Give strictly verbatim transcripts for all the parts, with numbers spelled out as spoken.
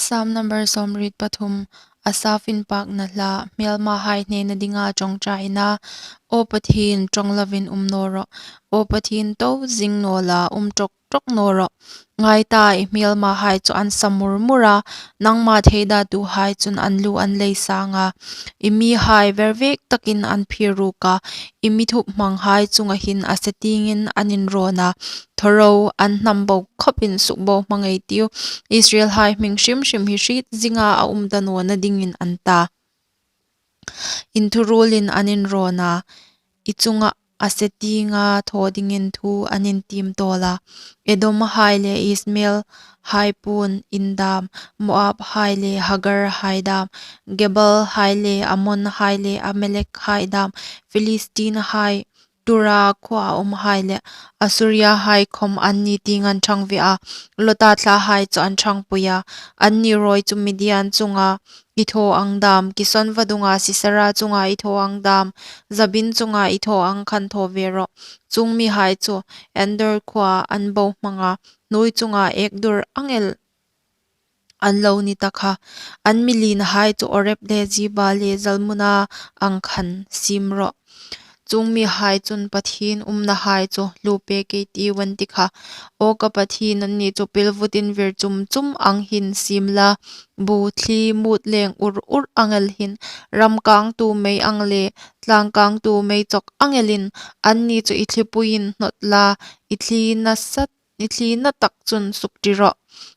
Sam number sawmriet pathum. Asaf inpakna hla. Hmelmahai hnena dinga ṭawngṭaina. Aw Pathien, ṭawng lovin um naw rawh. Aw Pathien, to zing naw la, um ṭawk ṭawk naw rawh. Ngai ta, i hmelmahai chu an sa mur mur a, nangma theidatuhai chun an lu an lei sang a. I mihai vervek takin an phir ruk a, i mi thup hmanghai chunga hin a se tiengin an inrawn a. Thaw ro, an hnam bo khawpin sukbohmang ei tiu. Israelhai hming hrim hrim hi hriet zinga a um ta nawna dingin, an ta. Inthurulin an inrawn a, i chunga a se tienga thaw dingin thu an intiem tawl a. Edomhai le Ismaelhai puon in dam, Moabhai le Hagarhai dam, Gebalhai le Ammonhai le Amalekhai dam, Philistinhai, Tura khuoa umhai le Assuriahai khawm anni tieng an ṭhang ve a, Lota thlahai chu an ṭhangpui a. Anni rawi chu Midian chunga i thaw ang dam, Kison vadunga Sisera chunga i thaw ang dam, Jabin chunga i thaw ang khan thaw ve rawh. Chuong mihai chu Endor khuoa an bohmang a, hnuoi chunga ekdur ang el an lo ni ta kha. An mi lienhai chu Oreb le Zeba le Zalmuna ang khan siem rawh. Chuong mihai chun Pathien umnahai chu hlu pek ei tiu an ti kha. Aw ka Pathien, anni chu pilvutin vir chum chum ang hin siem la, bu thli mut leng ur ur ang el hin, ram kangtu mei ang le tlang kangtu mei chawk ang elin, anni chu i thlipuiin hnawt la, i thli nasat i thli na tak chun sukṭi rawh.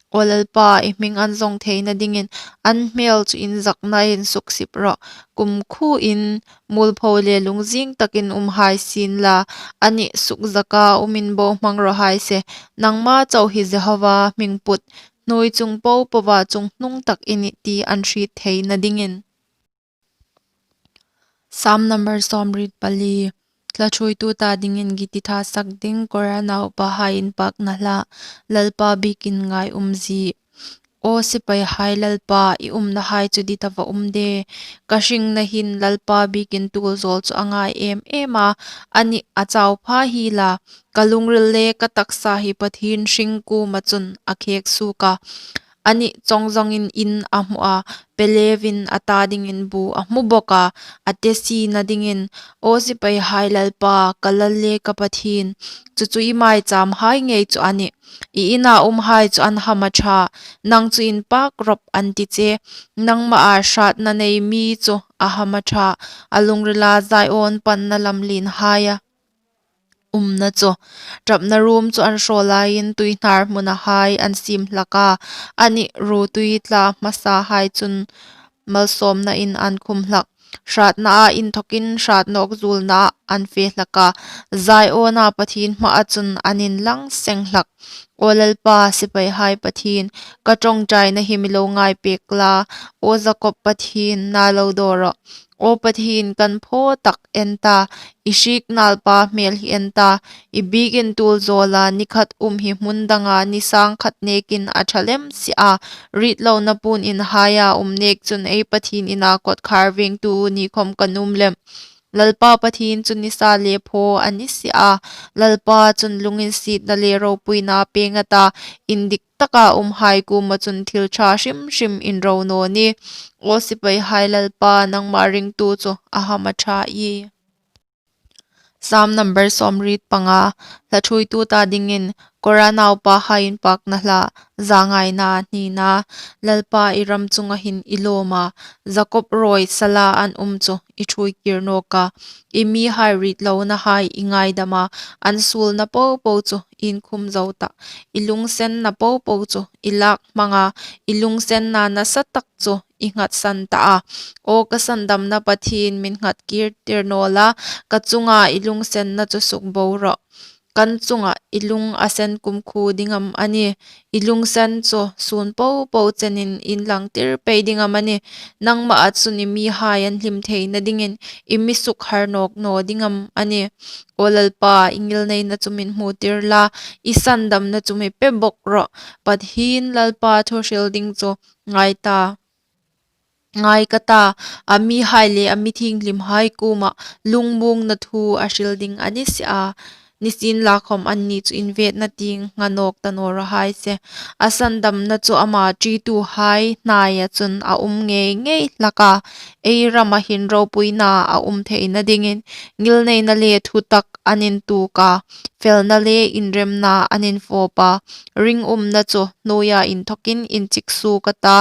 Aw Lalpa, i hming an zawng theina dingin an hmel chu inzaknain suksip rawh. Kumkhuoin muolpho le lungzing takin umhai sien la, anih, sukzaka umin bohmang raw hai se. Nangma chau hi Jehova hming put, hnuoi chung po poa chunghnung tak i nih ti an hriet theina dingin. Sam number sawmriet pali. Hla ṭhuoitu ta dingin gititha sak ding. Kora naupahai inpakna hla. Lalpa biekin ngai umzie. Aw sipaihai Lalpa, i umnahai chu dit a va um de. Ka hringna hin Lalpa biekin tuolzawl chu a ngai em em a, anih, a chau pha hiel a. Ka lungril le ka taksa hi Pathien hring kuoma chun a khek suok a. Anih, chawngzawngin in a hmu a, pe levin a ta dingin bu a hmu bawk a, a te sina dingin. Aw sipaihai Lalpa, ka Lal le ka Pathien, chu chu i maichâmhai ngei chu a nih. I ina umhai chu an hama ṭha, nang chu inpak rawp an ti che. Nangmaa hratna nei mi chu a hama ṭha, a lungrila Zion panna lamlienhai a umna chu. Ṭapna ruom chu an hraw laiin tuihnar hmunahai an siem hlak a, anih, ruotui tla hmasahai chun malsawmnain an khum hlak. Hratnaa inthawkin hrat nawk zuolnaah an fe hlak a, Ziona Pathien hmaa chun an inlang seng hlak. Aw Lalpa, sipaihai Pathien, ka ṭawngṭaina hi mi lo ngai pek la, aw Jakob Pathien, na lo daw rawh. Aw Pathien, kan phaw tak en ta, i hriek nalpa hmel hi en ta, i biekin tuolzawla ni khat um hi hmun danga ni sangkhat nekin a ṭha lem si a, rietlona puon inhaia um nek chun ei Pathien ina kawtkhar vengtu ni khawm kan um lem. Lalpa Pathien chu nisa le phaw a ni si a, Lalpa chun lunginsietna le ropuina a pêng a ta, indik taka umhai kuoma chun thil ṭha hrim hrim inro naw ni. Aw sipaihai Lalpa, nangma ringtu chu a hama ṭha ie. Sam number sawmriet panga. Hla ṭhuoitu ta dingin Kora naupahai inpakna hla. Zangaina hnina. Lalpa, i ram chunga hin i lawm a, Jakob rawi sala an um chu i ṭhuoi kir nawk a. I mihai rietlonahai i ngaidam a, an suolna po po chu i inkhum zo tah. I lunginsenna po po chu i lak hmang a, i lunginsenna nasa tak chu i nghatsan ta a. Aw ka sandamna Pathien, min nghatkîr tir naw la, ka chunga i lunginsenna chu sukbo rawh. Kan chunga i lung a sen kumkhuo ding am a ni? I lunginsen chu sun po po chenin i inlangtir pei ding am a ni? Nangmaa chun i mihai an hlim theina dingin i mi sukhar nawk naw ding am a ni? Aw Lalpa, i ngilneina chu min hmutir la, i sandamna chu mi pe bawk rawh. Pathien Lalpa thu hril ding chu ngai ta, ngai ka ta, a mihai le a mi thienghlimhai kuoma lungmuongna thu a hril ding a ni si a. Nisienlakhawm anni chu invetna tieng hang nawk ta naw raw hai se. A sandamna chu ama ṭituhai hnaia chun a um ngei ngei hlak a. Ei rama hin ropuina a um theina dingin ngilneina le thutak an intuok a, felna le inremna an infawp a. Ringumna chu hnuoia inthawkin inchik suok a ta,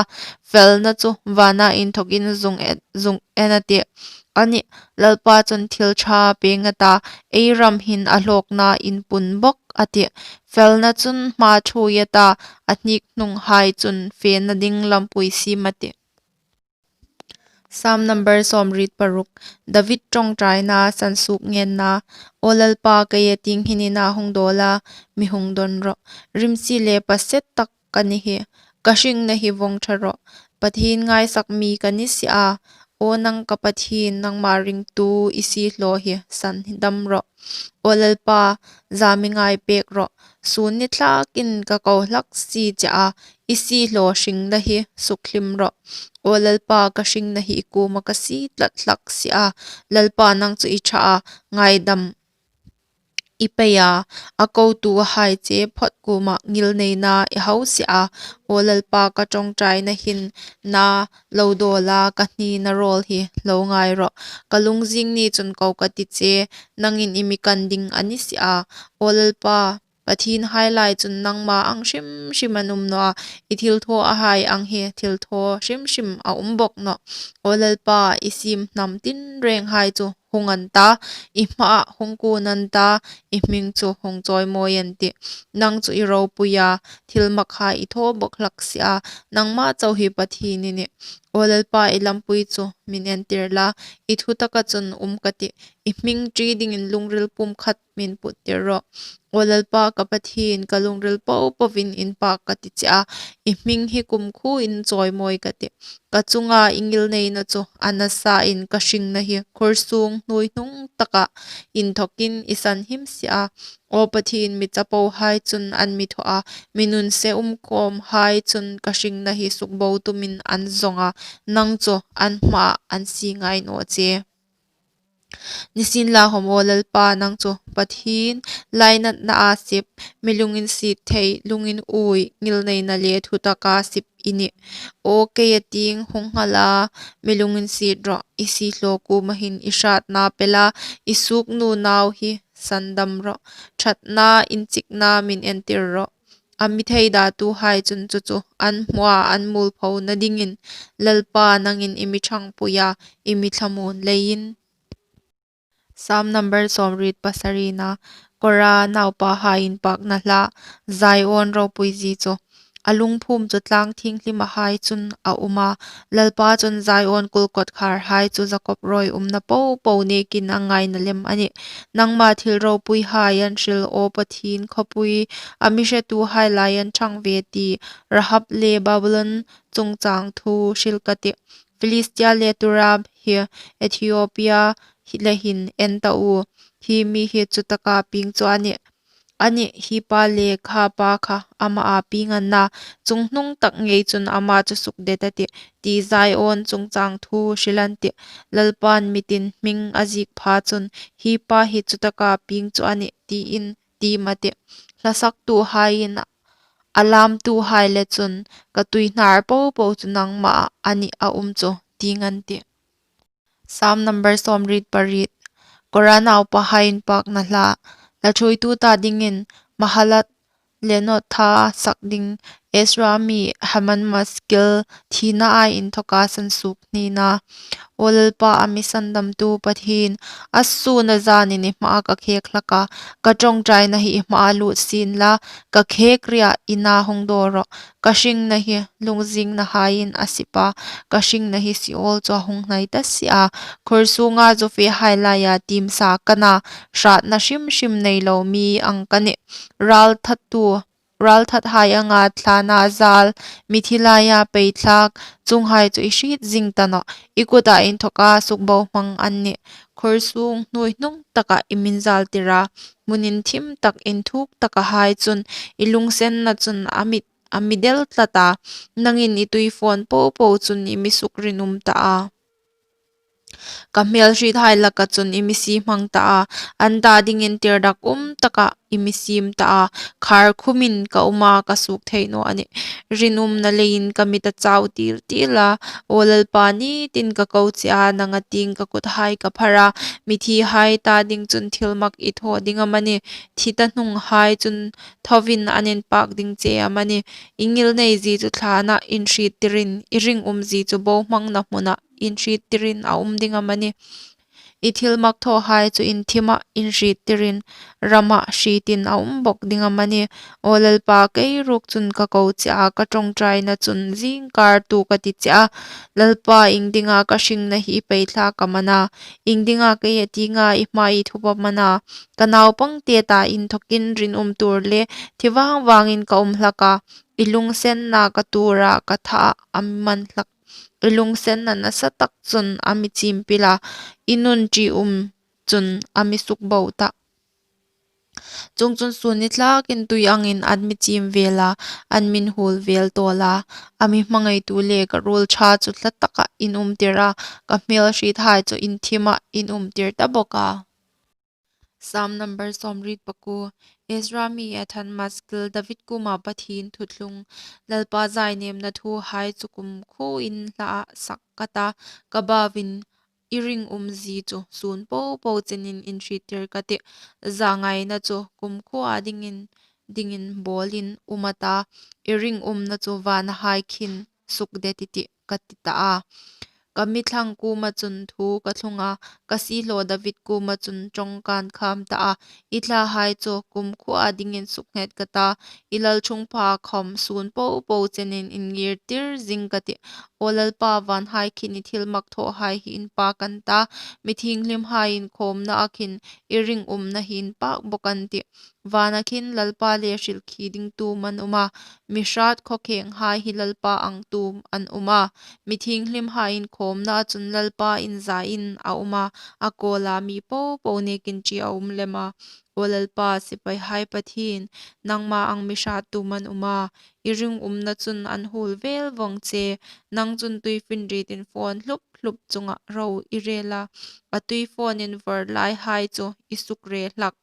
felna chu vana inthawkin zung en, zung en a tih. A nih, Lalpa chun thil ṭha pêng a ta, ei ram hin a hlawkna inpun bawk a tih. Felna chun hma ṭhuoi a ta, a hnikhnunghai chun fena ding lampui siem a tih. Sam number sawmriet paruk. David ṭawngṭaina sansuok ngenna. Aw Lalpa, keia tieng hin i na hung dawl a, mi hung dawn rawh. Rimsi le paset tak ka ni hi, ka hringna hi vawng ṭha rawh. Pathien ngaisak mi ka ni si a, aw nang ka Pathien, nangma ringtu i siehlaw hi sandam rawh. Aw Lalpa, zam i ngai pek rawh. Sun ni thlakin ka ko hlak si che a, i siehlaw hringna hi sukhlim rawh. Aw Lalpa, ka hringna hi i kuoma ka sie tlat hlak si a. Lalpa, nang chu i ṭha a, ngaidam i pei a, a kotuhai che phawt kuoma ngilneina i hau si a. Aw Lalpa, ka ṭawngṭaina hin na lo dawl a, ka hnina rawl hi lo ngai rawh. Ka lungzing ni chun ko ka ti che, nangin i mi kan ding a ni si a. Aw Lalpa, pathienhai lai chun nangma ang hrim hrim an um naw a, i thilthawhai ang hi thilthaw hrim hrim a um bawk nawh. Aw Lalpa, i siem hnam tinrenghai chu hung an ta, i hmaah hung kun an ta, i hming chu hung chawimawi an tih. Nang chu i ropui a, thil makhai i thaw bawk hlak si a, nangma chau hi Pathien i nih. Aw Lalpa, i lampui chu min entir la, i thutaka chun um ka tih. I hming ṭi dingin lungril pumkhat min puttir rawh. Aw Lalpa ka Pathien, ka lungril popoin inpak ka ti che a, i hming hi kumkhuoin chawimawi ka tih. Ka chunga i ngilneina chu a nasain ka hringna hi khursung hnuoihnung taka inthawkin i sanhim si a. Aw Pathien, mi chapohai chun an mi thaw a, mi nunse umkhawmhai chun ka hringna hi sukbo tumin an zawng a, nang chu an hmaah an sie ngai naw che. Nisienlakhawm aw Lalpa, nang chu Pathien lainatnaa sip, mi lunginsiet thei, lunginui, ngilneina le thutaka sip i nih. Aw keia tieng hung nghal a, mi lunginsiet rawh, i siehlaw kuoma hin i hratna pe la, i suoknu nau hi sandam rawh. Ṭhatna inchikna min entir rawh. A mi theidatuhai chun chu chu an hmua an muolphona dingin, Lalpa, nangin i mi ṭhangpui a, i mi thlamuon leiin. Sam number sawmriet pasarina. Kora naupahai inpakna hla. Zion ropuizie chu. A lungphum chu tlang thienghlima hai chun a um a. Lalpa chun Zion kulkawt kharhai chu Jakob rawi umna popo nekin a ngaina lem a nih. Nangma thil ropuihai an hril, aw Pathien khawpui, a mi hretuhai lai an ṭhang ve ti. Rahab le Babylon chungchang thu hril ka tih. Philistia le Turab hi Ethiopia hi le hin en ta u. Hi mi hi chutaka pieng chu a nih. A nih, hi pa le kha pa kha ama a pieng an na, chunghnung tak ngei chun ama chu sukdet a tih, ti Zion chungchang thu hril an tih. Lalpan mi tin hming a ziek pha chun, hi pa hi chutaka pieng chu a nih, tiin tiem a tih. Hlasaktuhaiin a lamtuhai le chun, ka tuihnar popo chu nangma a nih a um chu, tiin an tih. Sam number sawmriet pariet. Kora naupahai inpakna hla. Hla ṭhuoitu ta dingin Mahalath Lenoth tha sak ding Ezra mi Heman Maskil thina a inthawka sansuok hnina. Aw Lalpa, a mi sandamtu Pathien, a sûna zanin i hmaa ka khek hlak a, ka ṭawngṭaina hi i hmaa lut sien la, ka khek ria i na hung dawl rawh. Ka hringna hi lungzingnahaiin a sip a, ka hringna hi Seol chu a hung hnai ta si a. Khur sunga zu fehai laia tiem sa ka na, hratna hrim hrim nei lo mi ang ka nih. Ral thattu, ral thathai anga thlana zal, mithi laia pei thlak, chuonghai chu i hriet zing ta nawh. I kuta inthawka sukbohmang an nih. Khur sung hnuoihnung taka i min zaltir a, hmun inthim tak, inthuk takahai chun i lunginsenna chun a mi, a mi del tlat a, nangin i tuifawn popo chun i mi sukrinum ta a. Ka hmelhriethai laka chun i mi sie hmang ta a, an ta dingin tirdakum taka i mi siem ta a, khar khumin ka um a, ka suok thei naw a nih. Rinumna leiin ka mit a chau til til a, aw Lalpa, ni tin ka ko che a, nanga tieng ka kuthai ka phar a, mithihai ta ding chun thilmak i thaw ding am a nih? Thi ta hnunghai chun thovin an inpak ding che am a nih? I ngilneizie chu thlana inhriettirin, i ringumzie chu bohmangna hmuna inhriettirin a um ding am a nih? I thilmak thawhai chu inthima inhriettirin rama hrietin a um bawk ding am a nih? Aw Lalpa, kei ruok chun ka ko che a, ka ṭawngṭaina chun zingkar tu ka ti che a. Lalpa, iengdinga ka hringna hi i peithlak am a na? Iengdinga kei a tienga i hma i thup am a na? Ka naupangte ta inthokin rinum tuor le thi vang vangin ka um hlak a, i lunginsenna ka tuora ka tha a mi man hlak. I lunginsenna nasa tak chun a mi chimpil a, i nun ṭium chun a mi sukbo ta. Chuongchun sun ni thlakin tui angin an mi chim vel a, an mi inhuol vel tawl a, a mi hmangaitu le ka ruol ṭha chu hla taka in umtir a, ka hmelhriethai chu inthima in umtir ta bawk a. Psalm number sawmriet pakuo. Ezra mi Ethan Maskil. David kuoma Pathien thuthlung. Lalpa zainêmna thuhai chu kumkhuoin hla a sak ka ta, ka bauin i ringumzie chu sun po po chenin inhriettir ka tih. Zangaina chu kumkhuoa dingin, dingin bawlin um a ta, i ringumna chu vanahai khin sukdet i tih ka ti ta a. Ka mi thlang kuoma chun thu ka thlung a, ka siehlaw David kuoma chun ṭawng ka'n kham ta a. I thlahai chu kumkhuoa dingin sukdet ka ta, i lalṭhungpha khawm sun po po chenin inngirtir zing ka tih. Aw Lalpa, vanhai khin i thilmak thawhai hi inpak an ta, mi thienghlimhai inkhawmnaa khin i ringumna hi inpak bawk an tih. Vana khin Lalpa le hrilkhie ding tum an um a, mi hrat khawkhenghai hi Lalpa ang tum an um a, mi thienghlimhai inkhawmnaa chun Lalpa inzain a um a, a kuoma mi po po nêkin ṭi a um lem a. Aw Lalpa, sipaihai Pathien, nangma ang mi hrat tum an um a, i ringumna chun an huol vel vawng che. Nang chun tuifinriet infawn hlup hlup chunga ro i rel a, a tuifawn invawr laihai chu i sukre hlak.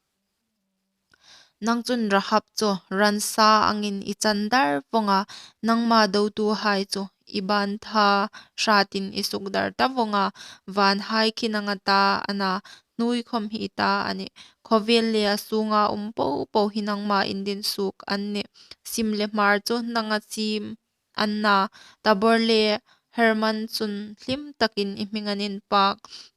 Nang chun Rahab chu ran sa angin i chan dar vawng a, nangma dotuhai chu i ban tha hratin i sukdar ta vawng a. Vanhai khin ang a ta a na, hnuoi khawm hi i ta a nih. Khawvel le a sunga um po po hi nangma indin suok an nih. Sim le hmar chu nanga siem an na, Tabor le Hermon chun hlim takin i hming an inpak.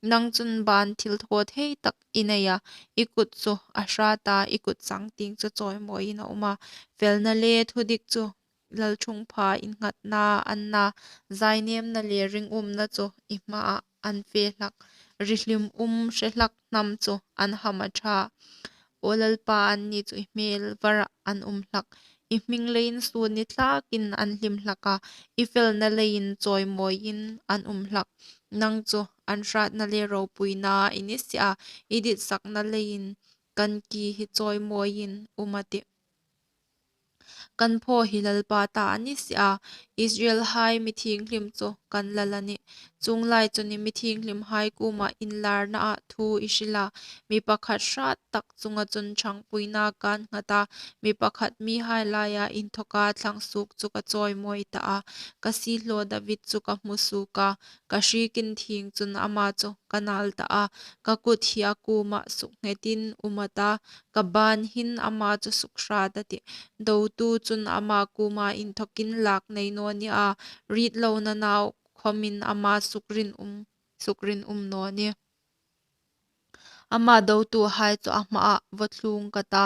Nang chun ban thil thaw thei tak i nei a, i kut chu a hrat a, i kut changtieng chu chawimawiin a um a. Felna le thudik chu lalṭhungpha innghatna an na, zainêmna le ringumna chu i hmaa an fe hlak. Rihlim um hre hlak hnam chu an ham a ṭha. Aw Lalpa, anni chu i hmêl varah an um hlak. I hming leiin sun ni thlakin an hlim hlak a, i felna leiin chawimawiin an um hlak. Nang chu an hratna le ropuina i ni si a, i ditsakna leiin kan ki hi chawimawiin um a tih. Kan phaw hi Lalpa ta a ni si a, Israelhai mi thienghlim chu kan Lal a nih. Chuong lai chun i mi thienghlimhai kuoma inlarnaa thu i hril a, mi pakhat hrat tak chunga chun ṭhangpuina ka'n nghat a, mi pakhat mihai laia inthoka thlang suok chu ka chawimawi ta a. Ka siehlaw David chu ka hmu suok a, ka hriek inthieng chun ama chu ka nal ta a. Ka kut hi a kuoma suknghetin um a ta, ka ban hin ama chu sukhrat a tih. Dotu chun ama kuoma inthokin lak nei naw ni a, rietlona nau khawmin ama sukrinum, sukrinum naw ni. Ama dotuhai chu a hmaa vaw thlung ka ta,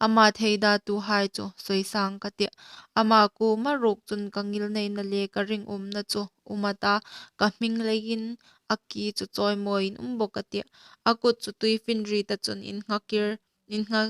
ama theidatuhai chu sawisang ka tih. Ama kuoma ruok chun ka ngilneina le ka ringumna chu um a ta, ka hming leiin a ki chu chawimawiin um bawk a tih. A kut chu tuifinrieta chun innghatir, inngha,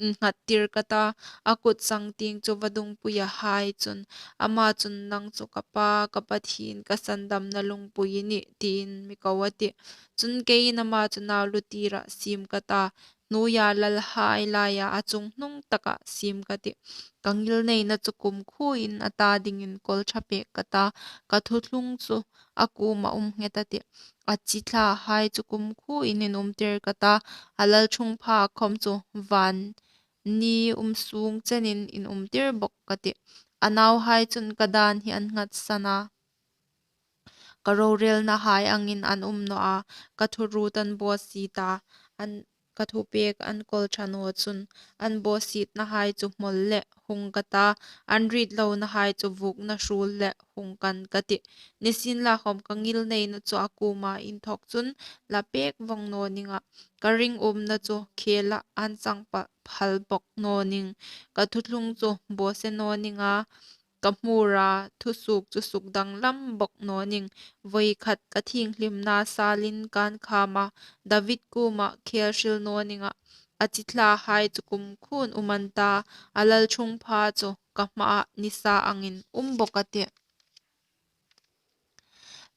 innghattir ka ta, a kut changtieng chu vadungpuiahai chun. Ama chun, "Nang chu ka Pa, ka Pathien, ka sandamna lungpui i nih," tiin mi ko a tih. Chun keiin ama chu nau lutira siem ka ta, hnuoia lalhai laia a chunghnung taka siem ka tih. Ka ngilneina chu kumkhuoin a ta dingin kawl ṭha pek ka ta, ka thuthlung chu a kuoma um nghet a tih. A chi thlahai chu kumkhuoin inumtir ka ta, a lalṭhungpha khawm chu van ni um sung chenin inumtir bawk ka tih. A nauhai chun ka dan hi an nghatsan a, ka rorelnahai angin an um naw a, ka thuruot an bawsiet a, an, ka thupek an kawl ṭha naw chun, an bawsietnahai chu hmawl leh hung ka ta, an ritlonahai chu vuokna hruol leh hung kan ka tih. Nisienlakhawm ka ngilneina chu a kuoma inthawk chun la pek vawng naw ning a, ka ringumna chu khela an chang pa phal bawk naw ning. Ka thuthlung chu bawsie naw ning a, ka hmura thusuok chu sukdanglam bawk naw ning. Voi khat ka thienghlimna salin kan kham a, David kuoma khel hril naw ning a, a chi thlahai chu kumkhuoin um an ta, a lalṭhungpha chu ka hmaa nisa angin um bawk a tih.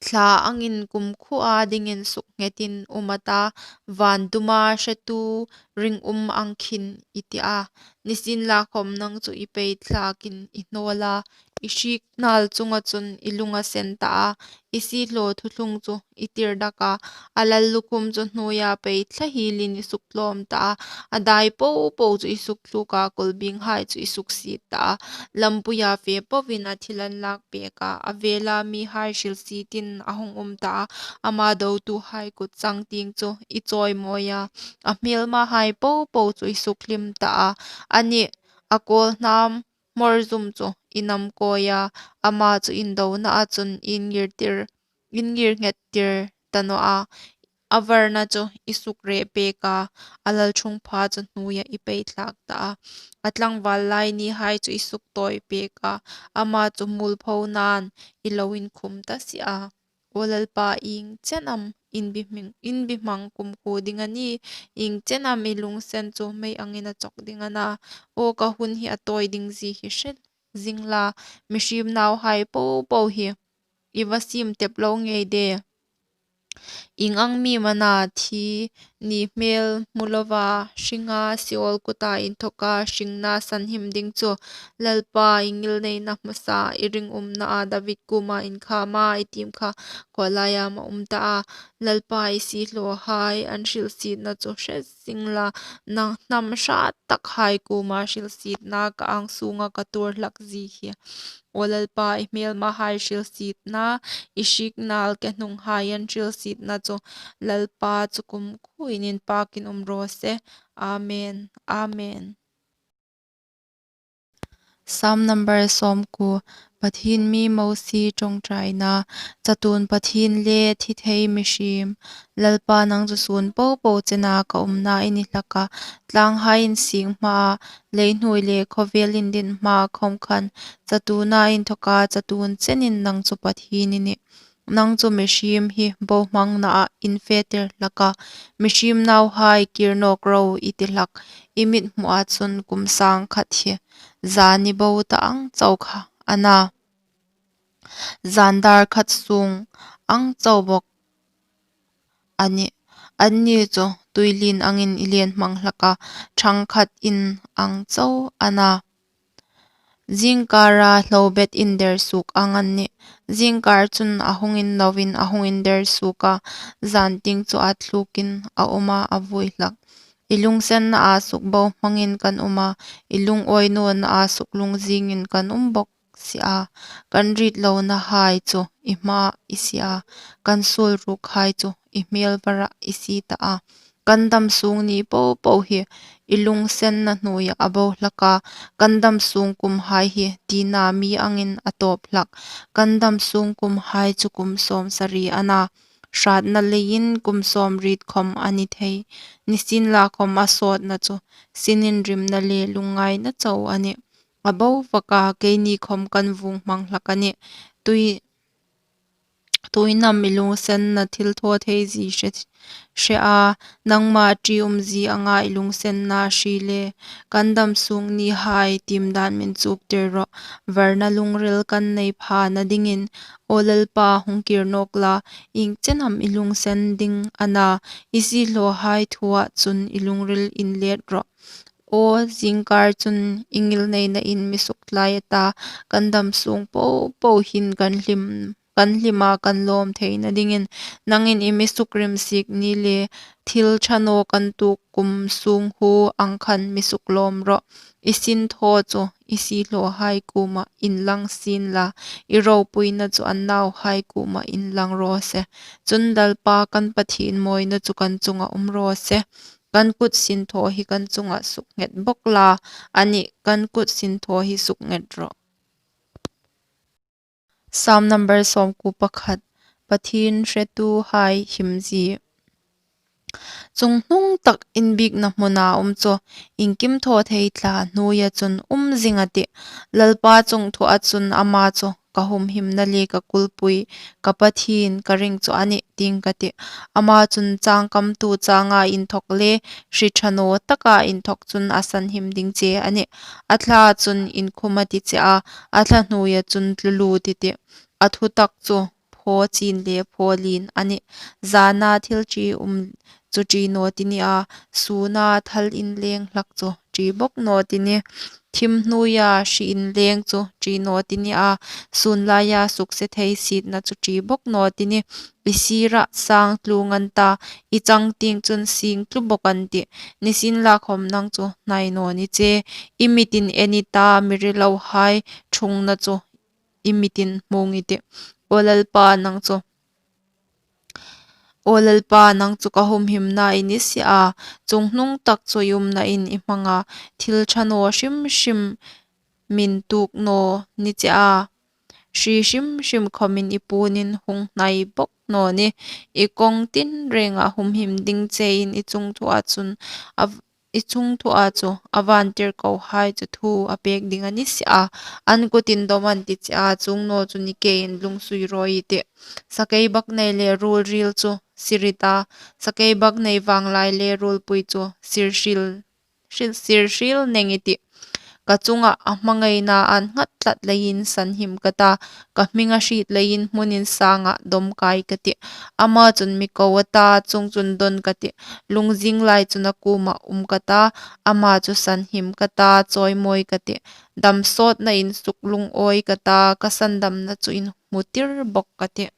Thla angin kumkhuoa dingin suknghetin um a ta, van duma hretu ringum ang khin i ti a. Nisienlakhawm nang chu i peithlakin i hnawl a, i hriek nal chunga chun i lung a sen ta a, i siehlaw thuthlung chu i tir dak a, a lallukhum chu hnuoia peithla hielin i suktlawm ta a, a dai po po chu i sukthluk a, kulbinghai chu i suksiet ta a, lampuia fe poin a thil an lak pek a, a vela mihai hrilsietin a hung um ta a, ama dotuhai kut changtieng chu i chawimawi a, a hmelmahai po po chu i sukhlim ta a, ani a kawlhnam hmawrzum chu i namkawi a, ama chu indonaa chun i ngirtir, i ngirnghettir ta naw a, a varna chu i sukreh pek a, a lalṭhungpha chu hnuoia i peithlak ta a, a tlangval lai nihai chu i suktawi pek a, ama chu muolphonain i lo inkhum ta si a. Aw Lalpa, ieng chen am in bihming, in bihmang kumkhuo ding a ni, ieng chen am i lunginsen chu mei angin a chawk ding a na, aw ka hun hi a tawi ding zie hi hre zing la, mihriem nauhai po po hi i va siem tep lo ngei de. Ieng ang mi am a na thi ni hmel hmu lova hringa Seol kuta inthawka hringna sanhim ding chu? Lalpa, i ngilneina hmasa, i ringumnaa David kuoma inkhama i tiem kha khawlaia am a um ta a. Lalpa, i siehlawhai an hrilsietna chu hre zing la, nang hnam hrat takhai kuoma hrilsietna ka ang sunga ka tuor hlak zie hi. Aw Lalpa, i hmelmahai hrilsietna, i hriek nal ke hnunghai an hrilsietna chu Lalpa chu kumkhuoin inpakin um raw se. Amen. Amen. Psalm number sawmkuo. Pathien mi Mosie ṭawngṭaina. Chatuon Pathien le thi thei mihriem. Lalpa, nang chu sun po po chena ka umna i ni hlak a, tlanghai insieng hmaa, leihnuoi le khawvel indin hmaa khawm khan, chatuona inthawka chatuon chenin nang chu Pathien i nih. Nang chu mihriem hi bohmangnaa in fetir hlak a, mihriem nauhai kir nawk ro i ti hlak, i mithmua chun kum sang khat hi zani bo ta ang chau kha a na, zan dar khat sung ang chau bawk a nih. Anni chu tuilien angin i lien hmang hlak a, ṭhang khat in ang chau a na. Zingkara hlobet inder suok ang an nih. Zingkar chun a hung inloin a hung inder suok a, zan tieng chu a thlukin a um a, a vui hlak. I lunginsenna a suk bohmangin kan um a, i lungawi nawna a suk lungzingin kan um bawk si a. Kan ritlonahai chu i hmaa i sie a, kan suolrukhai chu i hmel varah i sie ta a. Kan dam sung ni po po hi i lunginsenna hnuoia a bo hlak a, kan dam sung kumhai hi tina mi angin a tawp hlak. Kan dam sung kumhai chu kum sawmsari a na, hratna leiin kum sawmriet khawm a ni thei. Nisienlakhawm a sawtna chu sininrimna le lungngaina chau a nih. A bo vaka keini khawm kan vuong hmang hlak a nih. Tui, tuin am i lunginsenna thil thaw thei zie hre, hre a, nangma ṭi um zie anga i lunginsenna hri le? Kan dam sung nihai tiem dan min chuktir rawh. Varna lungril kan nei phana dingin, aw Lalpa, hung kir nawk la, ieng chen am i lunginsen ding a na, i siehlawhai thua chun i lungril inlet rawh. Aw, zingkar chun i ngilneina in mi suktlai a ta, kan dam sung po po hin kan hlim kan hlima kan lawm theina dingin. Nangin i mi sukrimsik ni le thil ṭha naw kan tuok kum sung hu ang khan mi suklawm rawh. I sinthaw chu i siehlawhai kuomah inlang sien la, i ropuina chu a nauhai kuomah inlang raw se. Chun Lalpa kan Pathien mawina chu kan chunga um raw se. Kan kut sinthaw hi kan chunga suknghet bawk la, a nih, kan kut sinthaw hi suknghet rawh. Psalm number sawmkuo pakhat. Pathien hretuhai himzie. Chunghnung tak inbiekna hmuna um chu, iengkim thaw thei tla hnuoia chun um zing a tih. Lalpa chungthuah chun ama chu ka humhimna le ka kulpui, ka Pathien ka ring chu a nih, tiin ka tih. Ama chun changkamtu changa inthawk le hri ṭha naw taka inthawk chun a sanhim ding che a nih. A thla chun inkhum a ti che a, a thla hnuoia chun tlu lut i tih. A thutak chu phaw chin le phaw lien a nih. Zana thil ṭi um chu ṭi naw ti ni a, suna thal inleng hlak chu ṭi bawk naw ti ni. Thim hnuoia hri inleng chu ṭi naw ti ni a, sun laia sukse thei sietna chu ṭi bawk naw ti ni. I sira sang tlung an ta, i changtieng chun sing tlu bawk an tih. Nisienlakhawm nang chu hnai naw ni che. I mitin en i ta, mi rilohai ṭhungna chu i mitin hmung i tih. Aw Lalpa, nang chu, aw Lalpa, nang chu ka humhimna i ni si a, chunghnung tak chu i umnain i hmang a, thil ṭha naw hrim hrim min tuok naw ni che a, hri hrim hrim khawmin i puonin hung hnai bawk naw ni. I kawng tinrenga humhim ding chein i chungthuah chun a, i chungthuah chu a vantirkohai chu thu a pek ding a ni si a, an kutin dawm an ti che a, chuong naw chu ni kein lungsui rawi i tih. Sakeibaknei le ruolril chu sir i ta, sakeibaknei vanglai le ruolpui chu sir hril, hril, sir hril neng i tih. Ka chunga a hmangaina an nghat tlat leiin sanhim ka ta, ka hminga hriet leiin hmun insanga dawm kai ka tih. Ama chun mi ko a ta, chuongchun dawn ka tih. Lungzing lai chun a kuoma um ka ta, ama chu sanhim ka ta, chawimawi ka tih. Dam sawtnain suklungawi ka ta, ka sandamna chu inhmutir bawk ka tih.